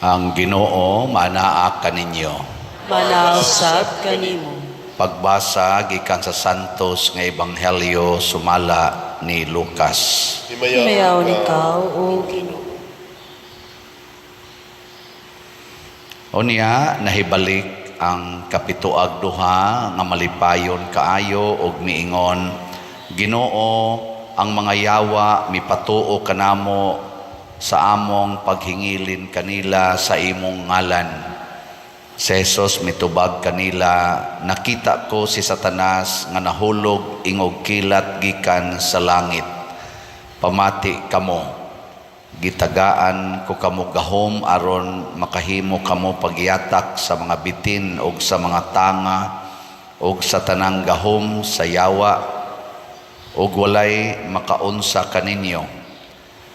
Ang Ginoo manaa kaninyo. Manaa usab kanimo. Pagbasa gikan sa Santos nga Ebanghelyo sumala ni Lucas. Himayaon ikaw, O Ginoo. Unya nahibalik ang kapituag duha nga malipayon kaayo og miingon, "Ginoo, ang mga yawa mipatuo kanamo sa among paghingilin kanila sa imong ngalan." Si Jesus mitubag kanila, "Nakita ko si Satanas nga nahulog ingog kilat gikan sa langit. Pamati kamo, gitagaan ko kamo gahom aron makahimo kamo pagyatak sa mga bitin og sa mga tanga og sa tanang gahom sa yawa, og walay makaunsa kaninyo.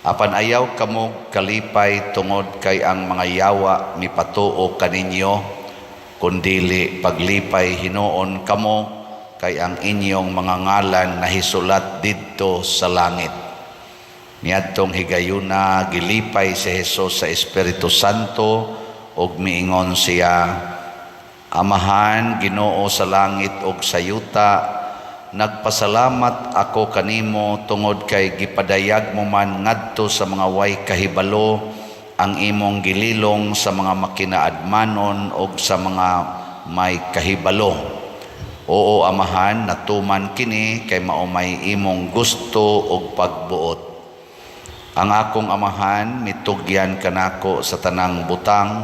Apan ayaw kamo kalipay tungod kay ang mga yawa mipatuo kaninyo, kundili paglipay hinuon kamo kay ang inyong mga ngalan nahisulat didto sa langit." Niadtong higayuna gilipay si Jesus sa Espiritu Santo ug miingon siya, "Amahan, Ginoo sa langit ug sa yuta, nagpasalamat ako kanimo tungod kay gipadayag mo man ngadto sa mga way kahibalo ang imong gililong sa mga makinaadmanon ug sa mga may kahibalo. Oo, Amahan, natuman kini kay mao may imong gusto ug pagbuot. Ang akong Amahan mitugyan kanako sa tanang butang,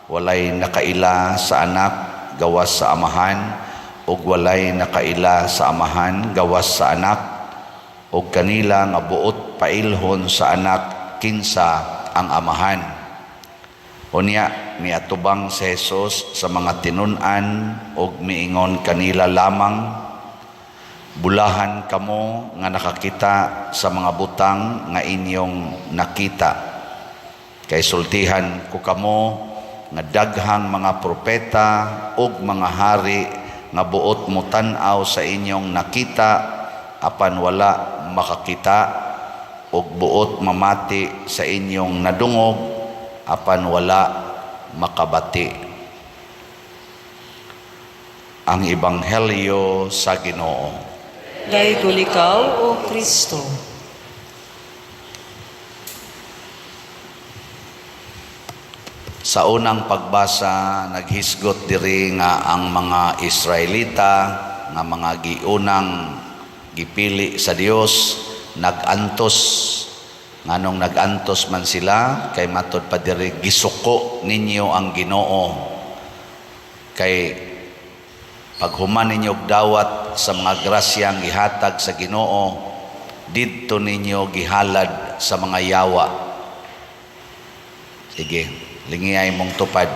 walay nakaila sa Anak gawas sa Amahan, ug walay nakaila sa Amahan gawas sa Anak, ug kanila nga buot pailhon sa Anak kinsa ang Amahan." Unya miatubang si Jesus sa mga tinun-an ug miingon kanila lamang, "Bulahan kamo nga nakakita sa mga butang nga inyong nakita. Kay sultihan ko kamo nga daghang mga propeta ug mga hari nga buot motan-aw sa inyong nakita apan wala makakita, ug buot mamati sa inyong nadungog apan wala makabati." Ang Ebanghelyo sa Ginoo. Daygon ikaw, O Kristo. Sa unang pagbasa, naghisgot diri nga ang mga Israelita nga mga giunang gipili sa Dios nagantos. Nganong nagantos man sila? Kay matod pa diri, gisuko ninyo ang Ginoo. Kay paghuman ninyo og dawat sa mga grasyang gihatag sa Ginoo, didto ninyo gihalad sa mga yawa. Sige, lingiyay mong tupad.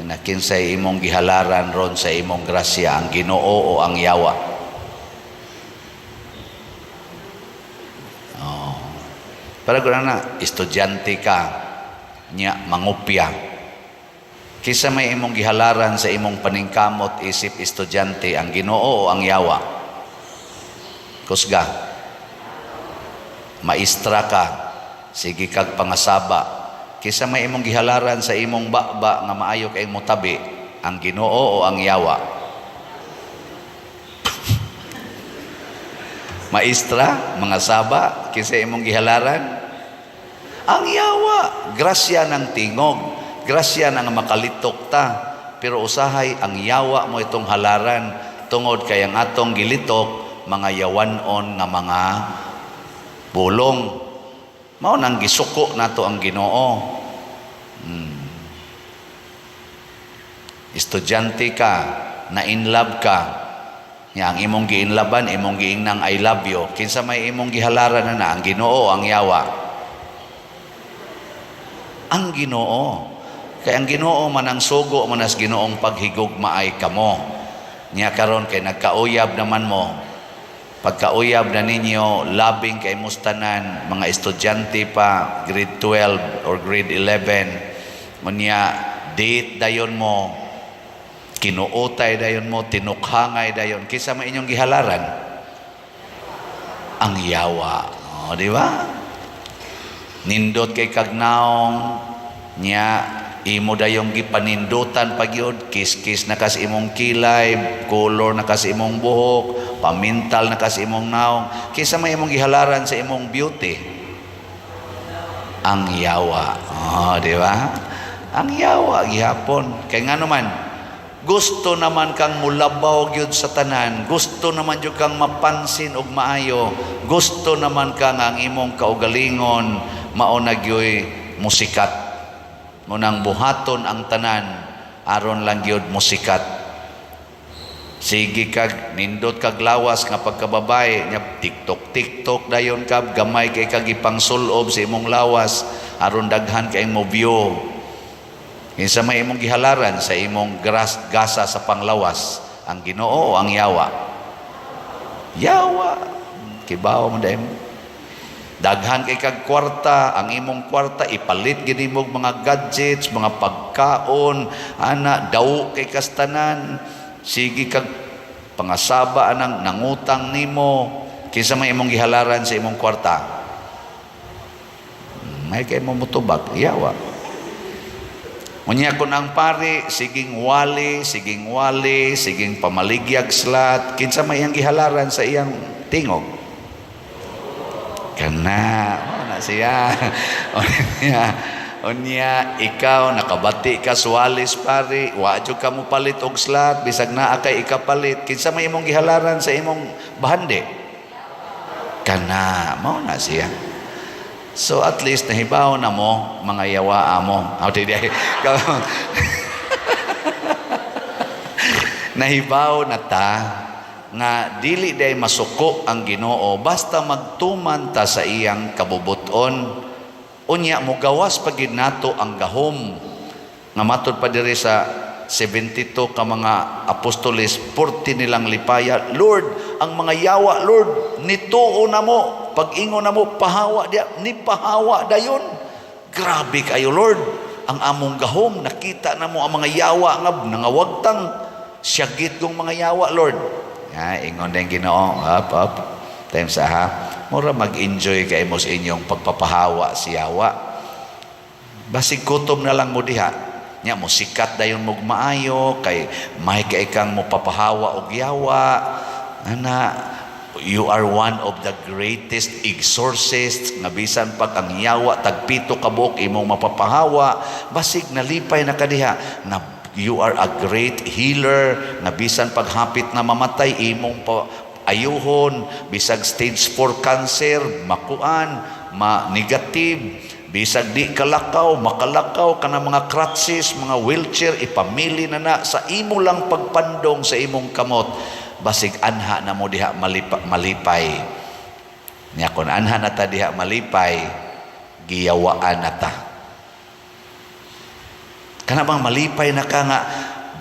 Ina, kinsay imong gihalaran ron sa imong grasya, ang Ginoo o ang yawa? Oh. Para guna na, estudyante ka, nya mangupya. Kinsa may imong gihalaran sa imong paningkamot isip estudyante, ang Ginoo o ang yawa? Kusga. Maestra ka, sige kag pangasaba. Kinsa may imong gihalaran sa imong baba nga maayo kay motabi, ang Ginoo o ang yawa? Maestra, mga saba, kinsa imong gihalaran? Ang yawa. Grasya ng tingog, grasya ng makalitok ta, pero usahay ang yawa mo itong halaran tungod kay ang atong gilitok mga yawanon nga mga bulong. Mao nang gisuko nato ang Ginoo. Estudyante ka, na in love ka. Nya ang imong giinlaban, imong giingnang "I love you." Kinsa may imong gihalaran na na, ang Ginoo ang yawa? Ang Ginoo. Kay ang Ginoo man ang sugo man as Ginoong paghigugmaay kamo. Nya karon kay nagkauyab naman mo. Pagkauyab na ninyo, labing kay mustanan, mga estudyante pa, grade 12 or grade 11, munya, date dayon mo, kinuutay dayon mo, tinukhangay dayon, kinsa may inyong gihalaran? Ang yawa. O, di ba? Nindot kay kagnaong, nya, Imo dayong gipanindutan pa gyud, kiss-kiss na kas imong kilay, color na kas imong buhok, pamintal na kas imong naong. Kinsa may imong gihalaran sa imong beauty? Ang yawa. Oh, di ba? Ang yawa gihapon. Kay ngano man, gusto naman kang mulabaw gyud sa tanan, gusto naman gyud kang mapansin og maayo, gusto naman kang ang imong kaugalingon mao na gyuy musikat. Munang buhaton ang tanan aron lang gyud musikat. Sige kag nindot kag lawas nga pagkababae nya, TikTok TikTok dayon ka, gamay kay kag ipangsulob sa imong lawas aron daghan kay mo view. Kinsa may imong gihalaran sa imong gasa sa panglawas? Ang Ginoo o ang yawa? Yawa. Kibaw mo dahil. Daghan kay kag kwarta, ang imong kwarta ipalit gid nimo mga gadgets, mga pagkaon, ana, daw kay kastanan. Sige kag pangasaba anang nangutang nimo. Kinsa may imong gihalaran sa imong kwarta? May kay mo mutubag, yawa. Unya kun ang pari, siging wali, siging wali, siging pamaligyag slot, kinsa may iyang gihalaran sa iyang tingog? Kana, oh, na siya. Unya, ikaw nakabati ka suwalis pari, wa jud ka mo palit og slot, bisag naa kay ikapalit, kinsa may imong gihalaran sa imong bahandi? Kana, mao na siya. So at least nahibaw na mo mga yawa mo. Aw di di. Nahibaw na ta nga dili day masuko ang Ginoo basta magtuman ta sa iyang kabubuton. Unya mogawas pa gid nato ang gahom nga matud pa diri sa 72 ka mga apostoles, 40 nilang lipaya, "Lord, ang mga yawa, Lord, nituo na mo, pag-ingon na mo, pahawa diya, ni pahawa dayon. Grabe kayo, Lord, ang among gahom, nakita na mo ang mga yawa nga nangawagtang, siyagit kong mga yawa, Lord." Ya, ingon din Ginoo, "Up, up, time sa ha, mura mag-enjoy kay mo sa inyong pagpapahawa si yawa. Basig kutob na lang mo diha. Nya mo sikat dayon mo maayo kay may kay kang mo papahawa og yawa. Ana, you are one of the greatest exorcists nga bisan pag ang yawa tagpito ka buok imong mapapahawa, basig nalipay na kadiha na you are a great healer nga bisan pag hapit na mamatay imong pa ayuhon, bisag stage 4 cancer makuan ma negative, bisag di kalakaw makalakaw kana, mga crutches, mga wheelchair ipamili na na sa imo lang pagpandong sa imong kamot. Basig anha na mo diha malipay." Nya kon anha na ta diha malipay, giyawaan na ta. Kana bang malipay na ka nga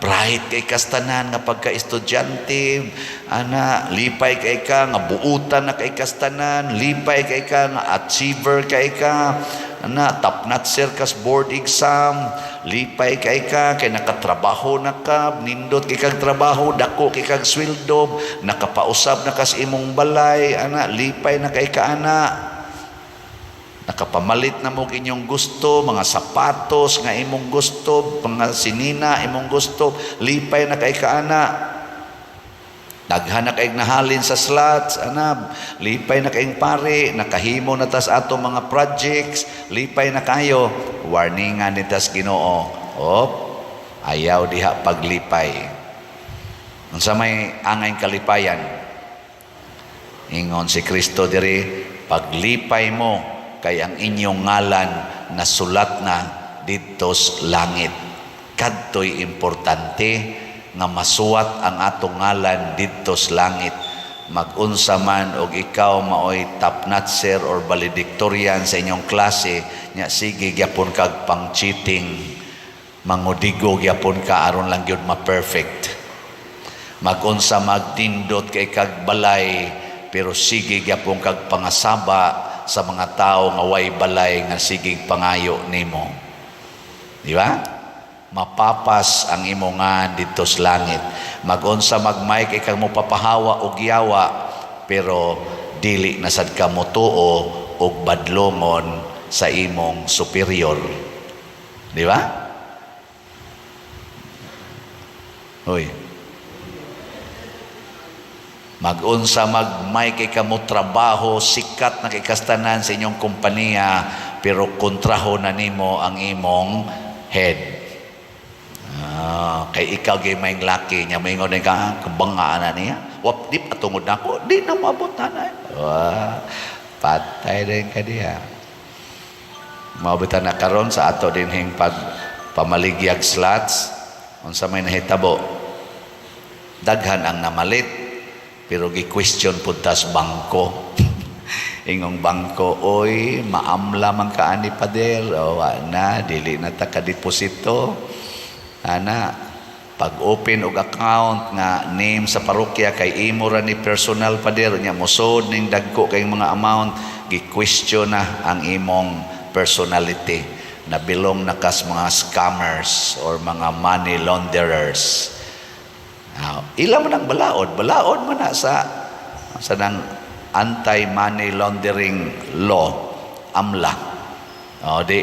bright kay kastanan nga pagka-estudyante, ana, lipay kay ka nga buutan na kay kastanan, lipay kay ka nga achiever kay ka, ana, top notcher kas board exam, lipay kay ka kay nakatrabaho na ka, nindot kay kag trabaho, dako kay kag sweldo, nakapausab na kas imong balay, ana, lipay na kay ka, ana, nakapamalit na mo inyong gusto, mga sapatos nga imong gusto, mga sinina imong gusto, lipay na kay kaana. Daghan na kay nahalin sa slots, ana, lipay na kayong pare, nakahimo na tas ato mga projects, lipay na kayo. Warningan ni tas Ginoo. Op, ayaw diha paglipay. Unsa may angay kalipayan? Ingon si Kristo diri, "Paglipay mo kay ang inyong ngalan nasulat na didto sa langit." Kadto'y importante nga masuwat ang atong ngalan didto sa langit. Magunsa man og ikaw maoy top notcher or valedictorian sa inyong klase, nya sige gyapon kag pang cheating, mangudigo gyapon ka aron lang gyud ma-perfect. Magunsa magtindot kay kag balay, pero sige gyapon kag pangasaba sa mga tao nga way balay nga sige pangayo nimo. Di ba? Mapapas ang imong ngan didto sa langit. Magunsa magmay kay kang mopapahawa og yawa, pero dili na sad ka motuo og badlongon sa imong superior. Di ba? Hoy. Mag-unsa magmay kay kamo trabaho, sikat na kay kastanan sa inyong kompanya, pero kontraho na nimo ang imong head. Ah, kay ikaw gay may laki niya, moingon ka, "Ah, kabanga na niya. Wap, di patungod na ako, di na maabot na na." Wah, patay din ka diha. Maabot na karon sa ato dinhing pag pamaligyag slots, unsa may nahitabo? Daghan ang namalit, pero gi-question pud tas bangko. Ingong bangko, "Oy, maamla man ka ani, pader." "O, wa na, dili na ta ka-deposito." Ana, pag-open og account nga name sa parokya kay imo ra ni personal, pader, nya mosod ning dagko kay mga amount, gi-question na ang imong personality na belong na kas mga scammers or mga money launderers. Ah, ila man ang balaod, balaod man na sa nang anti-money laundering law, AMLA. O di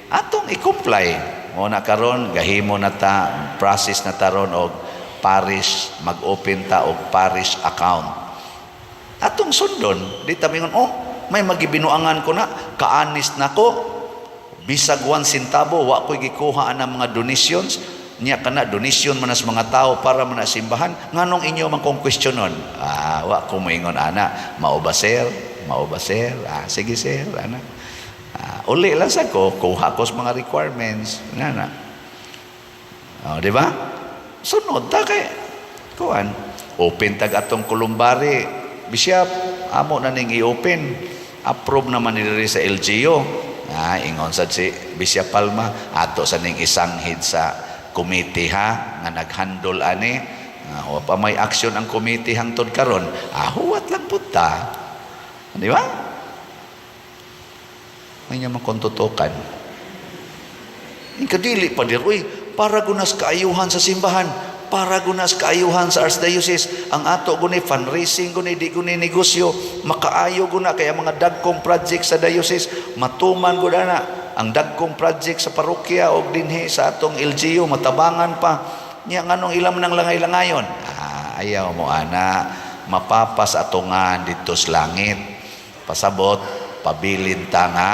atong i-comply. Mo na karon gahimo na ta, process na ta ron og parish, mag-open ta og parish account. Atong sundon, di ta mingon, "Oh, may magibinuangan ko na, kaanis na ko, bisag 1 centavo, wa ko'y gikuha ang mga donations, niya kana donation man sa mga tao para man na simbahan, nganong inyo man kong questionon?" Ah, wa ko moingon ana. "Mao ba, sir? Mao ba, sir? Ah, sige, sir," ana. Ah, uli lang sa ko, kuha ko sa mga requirements nga na. Oh, di ba? Sunod ta kay kuan. Open tag atong columbary. "Bishop, amo na ning i-open. Approve naman ni diri sa LGU." Ah, ingon sad si Bishop Palma, "Ato sa ning isanghid sa committee ha nga naghandle ani." Ah, wa pa may action ang committee hangtod karon. Ah, huwat lang pud ta. Di ba? May niya makontutukan. Kadili pa dir, uy, para gunas kaayuhan sa simbahan, para gunas kaayuhan sa archdiocese, ang ato guni fundraising guni, di guni negosyo, makaayo guna kaya mga dagkong project sa diocese, matuman guna na ang dagkong project sa parokya og dinhi sa atong LGU matabangan pa. Nya nganong ilam nang langay-langayon? Ah, ayaw mo ana, mapapas atungan didto sa langit. Pasabot, pabilin ta nga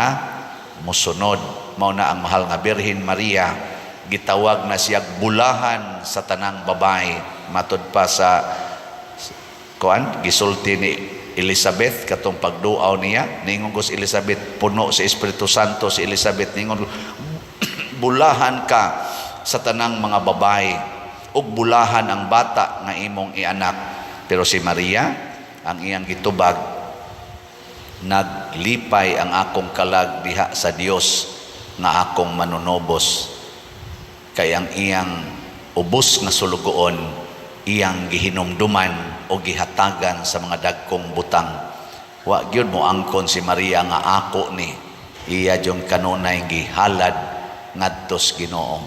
musunod. Mao na ang mahal nga Birhen Maria, gitawag na siya bulahan sa tanang babae. Matud pa sa kuan, gisulti ni Elizabeth katong pagduaw niya, ningon ko si Elizabeth, puno sa Espiritu Santo si Elizabeth, ningon, "Bulahan ka sa tanang mga babae ug bulahan ang bata nga imong ianak." Pero si Maria, ang iyang gitubag, "Naglipay ang akong kalag diha sa Dios nga akong manunobos, kay ang iyang ubos nga sulugoon iyang gihinumduman o gihatagan sa mga dagkong butang." Wa gyud mo angkon si Maria nga ako ni iya jung kanunay gihalad ngadto sa Ginoo.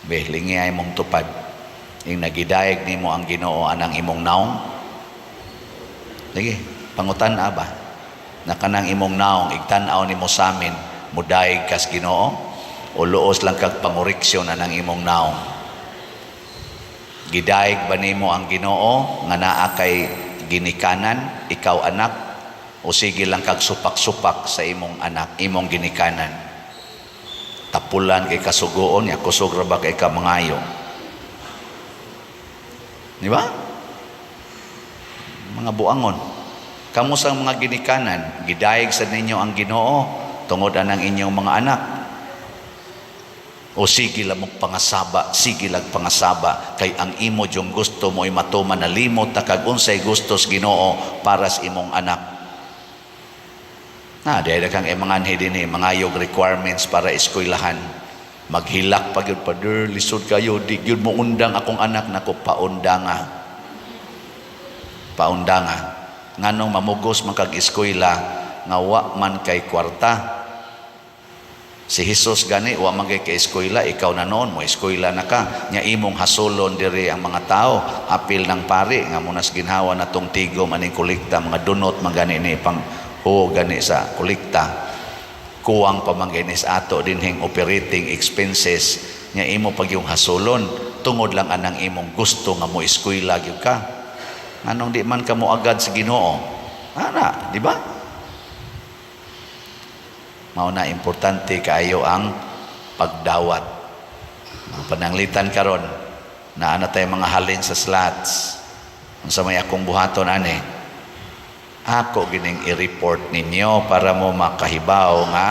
Be, lingi mong tupad. Ing nagidayeg nimo ang Ginoo anang imong naong. Sige, pangutan-a ba? Na kanang imong naong igtan-aw nimo sa amin, mudayeg kas Ginoo o luos lang kag pangoreksyon anang imong naong? Gidayeg ba nimo ang Ginoo nga naa kay ginikanan, ikaw anak, o sige lang kag supak-supak sa imong anak, imong ginikanan? Tapulan kay kasugoon ya, kusog ra ba kay ka mangayo? Di ba? Mga buangon. Kamo sa mga ginikanan, gidayeg sa ninyo ang Ginoo tungod anang inyong mga anak? O sige lang mong pangasaba, sige lang pangasaba, kay ang imo yung gusto mo ay matuman, nalimot ta kag unsay gustos Ginoo para sa imong anak. Na, dahil kang imanganhi din eh, mga yog requirements para eskwelahan. Maghilak pa gyud, "Pader, lisod kayo, di gyud mo undang akong anak." Nako, paundanga. Paundanga. Nganong mamugos man kag eskwela nga wa man kay kwarta? Si Jesus gani wa man kay eskwela, ikaw na noon mo eskwela na ka. Nya imong hasulon diri ang mga tao, apil ng pari nga munas ginhawa na tong tigom aning kolekta, mga dunot man gani ni pang ho gani sa kolekta. Kuwang pa man gani sa ato dinhing operating expenses, nya imo pag yung hasulon. Tungod lang anang imong gusto nga mo eskwela gyud ka. Anong di man ka mo agad sa Ginoo? Ana, di ba? Mao na importante kaayo ang pagdawat. Ang pananglitan karon, naa na tay mga halin sa slots. Unsa may akong buhaton ani? Ako gining i-report ninyo para mo makahibaw nga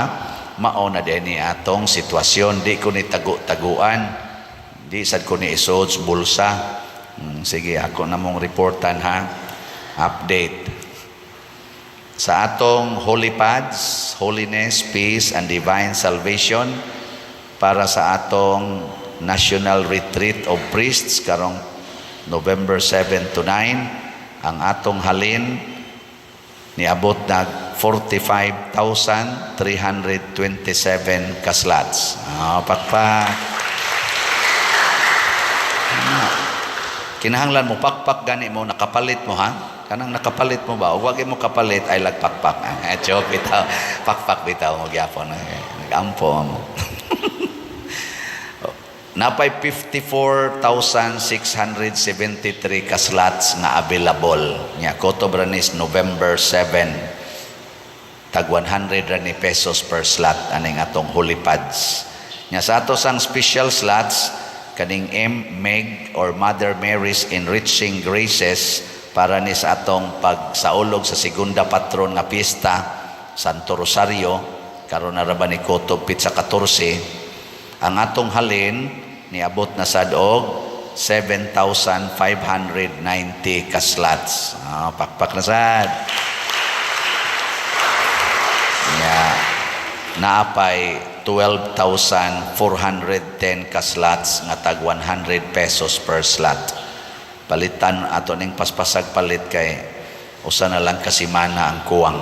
mao na din atong sitwasyon. Di ko ni tago-taguan, di sad ko ni isuod sa bulsa. Sige, ako na mong reportan ha. Update sa atong Holy Pads, Holiness, Peace, and Divine Salvation para sa atong National Retreat of Priests karong November 7 to 9, ang atong halin niabot nag 45,327 ka slots. Ah, pakpak. Ah. Kinahanglan mo pakpak gani mo, nakapalit mo ha? Kanang nakapalit mo ba? O wag mo kapalit ay lagpakpak. Ah, joke bitaw. Pakpak bitaw mo gyapon. Eh, nag-ampo mo. Napay 54,673 ka slots nga available. Nya kutob ra ni November 7. Tag 100 ra ni pesos per slot aning atong Holy Pads. Nya sa ato sang special slots kaning M Meg or Mother Mary's Enriching Graces para ni sa atong pagsaulog sa segunda patron nga pista, Santo Rosario, karon na ra ba ni kutob petsa 14, ang atong halin niabot na sad og 7,590 ka slots. Ah, pakpak na sad. Nya naapay 12,410 ka slots nga tag 100 pesos per slot. Palitan ato ning paspasag palit kay usa na lang ka semana ang kuwang.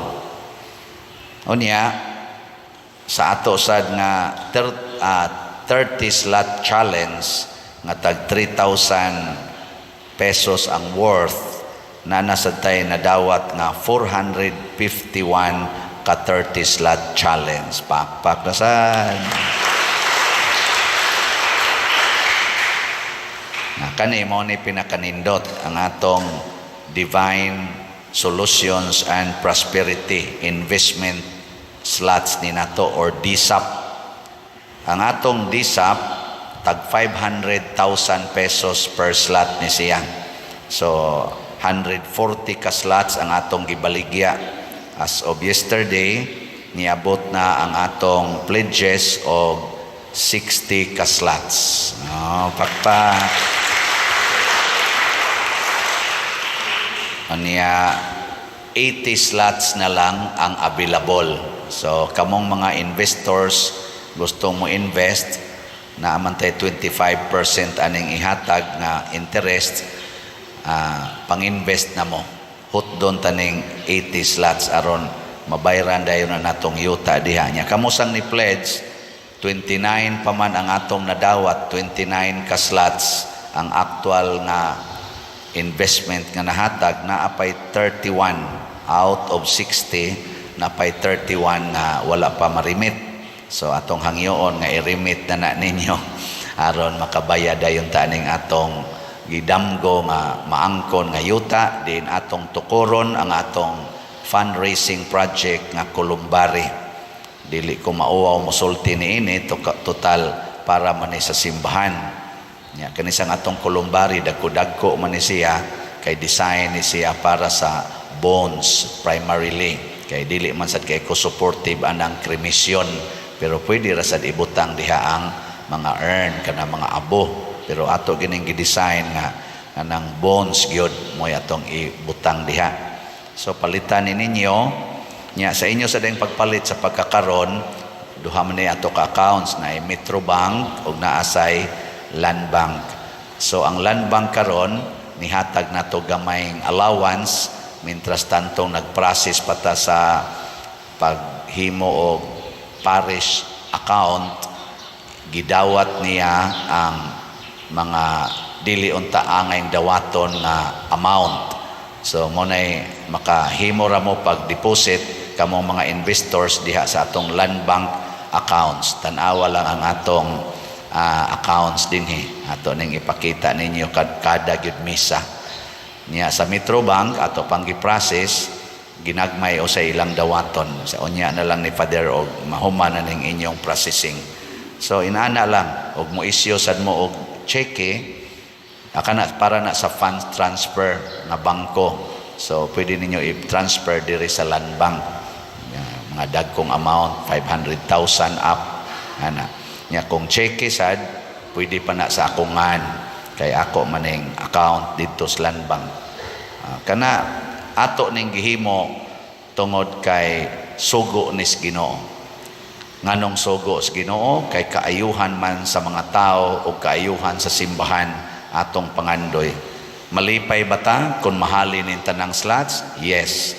Unya sa ato sad nga 30 slot challenge nga tag 3,000 pesos ang worth, na nasa tay nadawat nga 451 ka 30 slot challenge. Pakpak na sad. Na kani mo ni pinakanindot ang atong Divine Solutions and Prosperity Investment slots ni nato or DSAP. Ang atong DSAP tag 500,000 pesos per slot ni siya. So 140 ka slots ang atong gibaligya. As of yesterday, niabot na ang atong pledges og 60 ka slots. Oh, pakpak. Anya 80 slots na lang ang available. So kamong mga investors gustong mo invest, naa man tay 25% aning ihatag nga interest, pang-invest na mo. Hutdon taning 80 slots aron mabayran dayon na natong yuta diha. Nya kamo sang ni pledge, 29 pa man ang atong nadawat, 29 ka slots ang actual nga investment nga nahatag, naa pay 31 out of 60, napay 31 nga wala pa marimit. So atong hangyoon nga i-remit na na ninyo aron makabayad dayon taning atong gidamgo nga maangkon nga yuta, din atong tukoron ang atong fundraising project nga Columbari. Dili ko mauwaw mosulti niini, total para man ni sa simbahan. Nya kani sang atong Columbari, dagko-dagko man ni siya kay design ni siya para sa bones primarily, kay dili man sad kay ko supportive anang cremation, pero pwede ra sad ibutang diha ang mga urn kana mga abo, pero ato gining gi-design nga kanang bones gyud mo'y atong ibutang diha. So palitan ni ninyo. Nya sa inyo sa dayong pagpalit sa pagkakaron, duha man ni ato ka accounts na Metro Bank ug naasay Land Bank. So ang Land Bank karon nihatag nato gamayng allowance mientras tantong nagprocess pa ta sa paghimo og parish account. Gidawat niya ang mga dili unta angay dawaton nga amount. So mo nay makahimo ra mo pag-deposit kamong mga investors diha sa atong Land Bank accounts. Tan-awa lang ang atong accounts dinhi. Ato ning ipakita ninyo kada gyud misa. Nya sa Metro Bank ato pang gi-process, ginagmay o sa ilang dawaton sa unya na lang ni Father og mahuman na ning inyong processing. So inana lang og mo issue sad mo og cheque kana para na sa fund transfer nga bangko. So pwede ninyo i-transfer diri sa Land Bank. Ya, mga dagkong amount, 500,000 up ana. Nya kung cheque sad, pwede pa na sa akong ngan kay ako maning account didto sa Land Bank. Ah, kana ato ning gihimo tungod kay sugo nis Ginoo. Nganong sugo sa Ginoo? Kay kaayuhan man sa mga tao o kaayuhan sa simbahan atong pangandoy. Malipay ba ta kung mahalin ning tanang slots? Yes.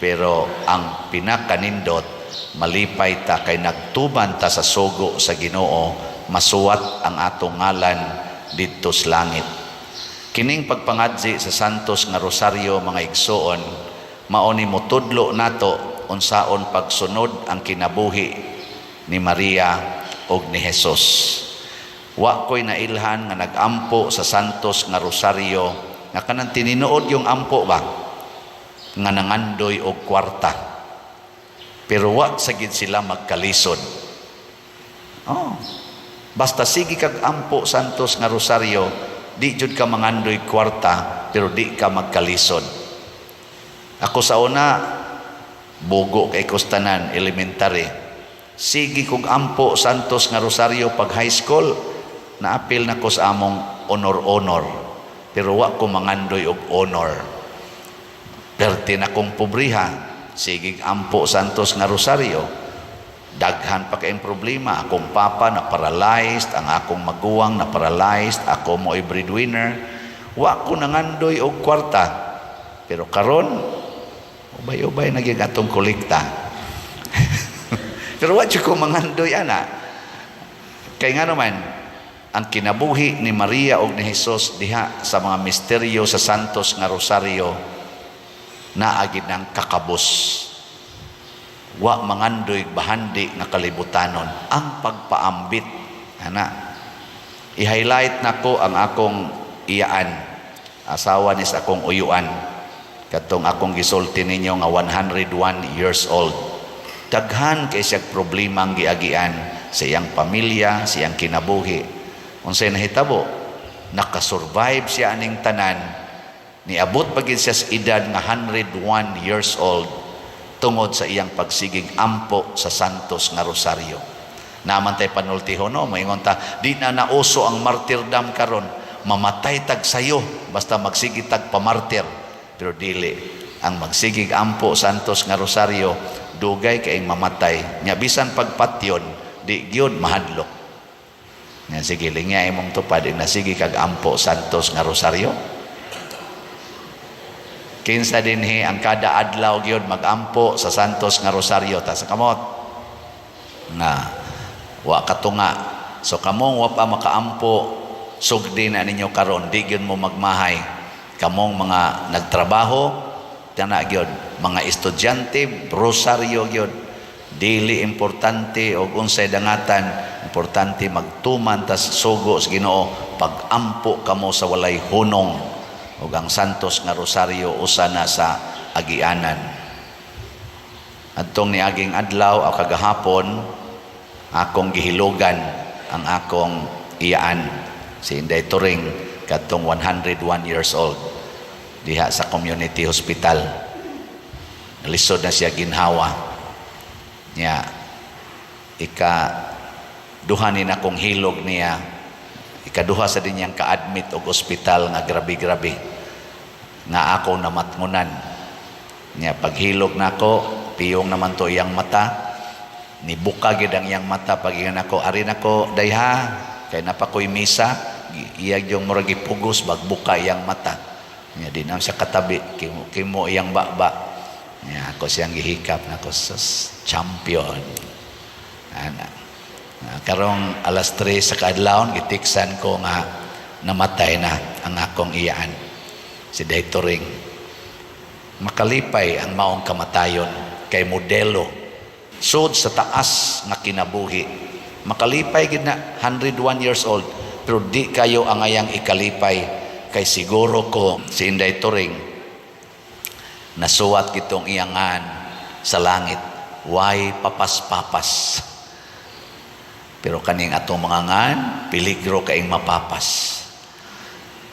Pero ang pinakanindot, malipay ta kay nagtuban ta sa sugo sa Ginoo, masuwat ang atong ngalan didto sa langit. Kining pagpangadzi sa Santos nga Rosaryo, mga igsoon, mao ni motudlo nato unsaon pagsunod ang kinabuhi ni Maria ug ni Jesus. Wa ko'y nailhan nga nag-ampo sa Santos nga Rosaryo nga kanang tininuod yung ampo ba nga nangandoy og kwarta. Pero wa sa gid sila magkalisod. Oh. Basta sige kag ampo Santos nga Rosaryo, di jud ka mangandoy kwarta pero di ka magkalisod. Ako sa una, bugo kay kustanan elementary. Sige kog ampo Santos nga Rosaryo pag high school, naapil na ko sa among honor-honor. Pero wa ko mangandoy og honor. Perti na kong pobriha, sige ampo Santos nga Rosaryo. Daghan pa kayong problema. Akong papa na paralyzed, ang akong maguwang na paralyzed, ako mo'y breadwinner. Wa ko nangandoy og kwarta. Pero karon, ubay-ubay naging atong kolekta. Pero wa jud ko mangandoy ana. Kay nga naman, ang kinabuhi ni Maria og ni Jesus diha sa mga misteryo sa Santos nga Rosario, naa gid ng kakabos. Wa mangandoy bahandi nga kalibutanon ang pagpaambit ana. I-highlight nako ang akong iyaan, asawa ni sa akong uyuan, katong akong gisulti ninyo nga 101 years old. Daghan kay siyang problema ang giagian sa iyang pamilya, sa iyang kinabuhi. Unsay nahitabo? Nakasurvive siya aning tanan, niabot pa gid siya sa edad nga 101 years old tungod sa iyang pagsigig ampo sa Santos nga Rosario. Naman tay panultihon, no, moingon ta, di na nauso ang martyrdom karon, mamatay tag sayo basta magsige tag pamartir. Pero dili, ang magsigig ampo Santos nga Rosario, dugay kaayong mamatay. Nya bisan pagpatyon, di gyud mahadlok. Nya sige, lingya imong tupad, na sige kag ampo Santos nga Rosario. Kinsa dinhi ang kada adlaw gyud magampo sa Santos nga Rosario? Taas kamot. Nga wa katunga. So kamong wa pa makaampo, sugdi na ninyo karon, di gyud mo magmahay. Kamong mga nagtrabaho, tana gyud, mga estudyante, rosaryo gyud. Dili importante og unsay dangatan, importante magtuman tas sugo sa Ginoo, pagampo kamo sa walay hunong ug ang Santos nga Rosaryo usa na sa agianan. Adtong niaging adlaw o kagahapon, akong gihilugan ang akong iyaan, si Inday Turing, kadtong 101 years old, diha sa community hospital. Lisod na siya ginhawa. Nya ika duha ni na kong hilog niya, ikaduha sa din niyang ka-admit og ospital nga grabe-grabe nga ako namatngunan niya. Paghilog nako, piyong naman to iyang mata, nibuka gid ang iyang mata. Pag ingon nako, "Ari nako, dayha, kay napakoy misa," iya yung murag gipugos, bagbuka iyang mata niya. Di na siya katabi, kimo, kimo iyang baba niya. Ako siyang gihikap nako, sus, champion ana. Na, karong alas 3 sa kaadlawon, gitiksan ko nga namatay na ang akong iyaan, si Day Turing. Makalipay ang maong kamatayon kay modelo sud sa taas nga kinabuhi. Makalipay gid na 101 years old. Pero di kayo ang ayang ikalipay kay siguro ko si Inday Turing nasuwat kitong iyangan sa langit. Why papas-papas? Pero kaning atong mga ngan, peligro kaing mapapas.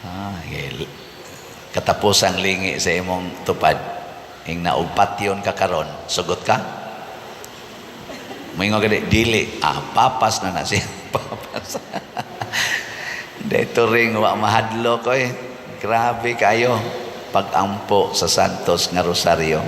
Ah, katapusang lingi sa imong tupad. Ing naog patyon ka karon, sugot ka? Moingon ka di, dili. Ah, papas na na siya. Papas. Dito ring wa mahadlok ko eh. Grabe kayo pag-ampo sa Santos nga Rosario.